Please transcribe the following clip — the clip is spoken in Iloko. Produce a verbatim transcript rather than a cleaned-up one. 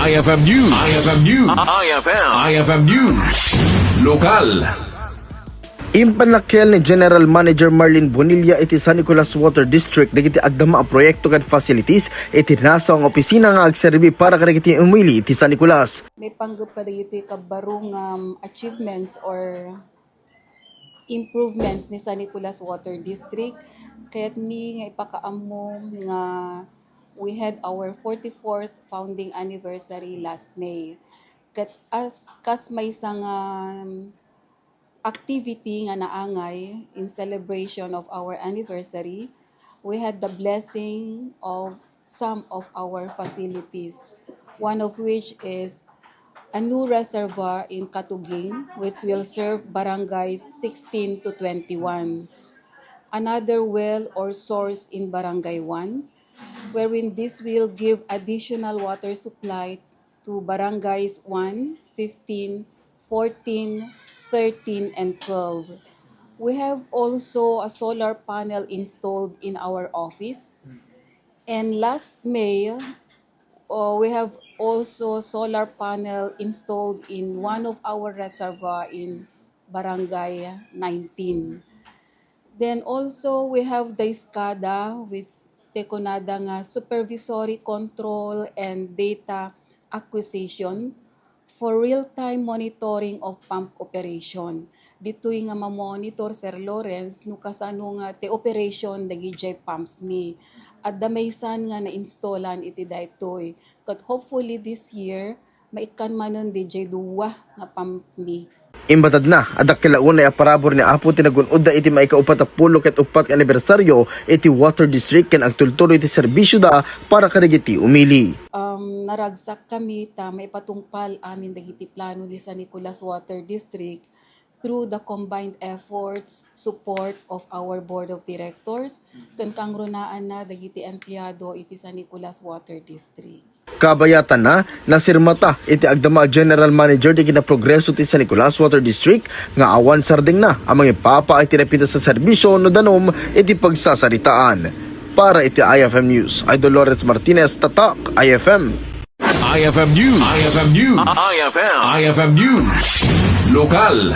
I F M News. I F M News. I F M. I F M News. Lokal. Impannakkel ni General Manager Marlene Bonilla iti San Nicolas Water District dagiti agdama a proyekto ket facilities iti nasao nga opisina nga agserbi para kadagiti umili iti San Nicolas. Maipanggep kadagitoy kabaro nga, um, achievements or improvements ni San Nicolas Water District. Kayatmi nga ipakaammo nga we had our forty-fourth founding anniversary last May. Ket as, kas maysa nga, um, activity nga naangay in celebration of our anniversary, we had the blessing of some of our facilities, one of which is a new reservoir in Katuging, which will serve barangays sixteen to twenty-one. Another well or source in Barangay one, wherein this will give additional water supply to barangays one, fifteen, fourteen, thirteen, and twelve. We have also a solar panel installed in our office. And last May, uh, we have also solar panel installed in one of our reservoir in Barangay nineteen. Then also, we have the SCADA, which ti kunada nga supervisory control and data acquisition for real-time monitoring of pump operation. Ditoy nga mamonitor, Sir Lawrence, no kasano nga ti operation dagidiay pumps mi. Adda maysan nga na-installan iti daytoy. Ket hopefully this year, maikkan manen diay dua nga pump mi. Imbatadna a dakkel a unay a parabur ni Apo ti nagun-odda iti maikaupat a pulo ket uppat nga anibersaryo iti Water District ken agtultuloy ti serbisioda para kadagiti umili. Um, naragsak kami ta maipatungpal amin dagiti plano ni San Nicolas Water District through the combined efforts, support of our Board of Directors, ken kangrunaanna dagiti empleyado iti San Nicolas Water District. Kabayatanna, nasirmata iti agdama a general manager ti kinaprogreso ti San Nicolas Water District nga awan sardengna a mangipapaay ti napintas a serbisio no danum iti pagsasaritaan. Para iti I F M News, Idol Lawrence Martinez, Tatak, I F M. I F M News. I F M News. I F M. I F M News. Lokal.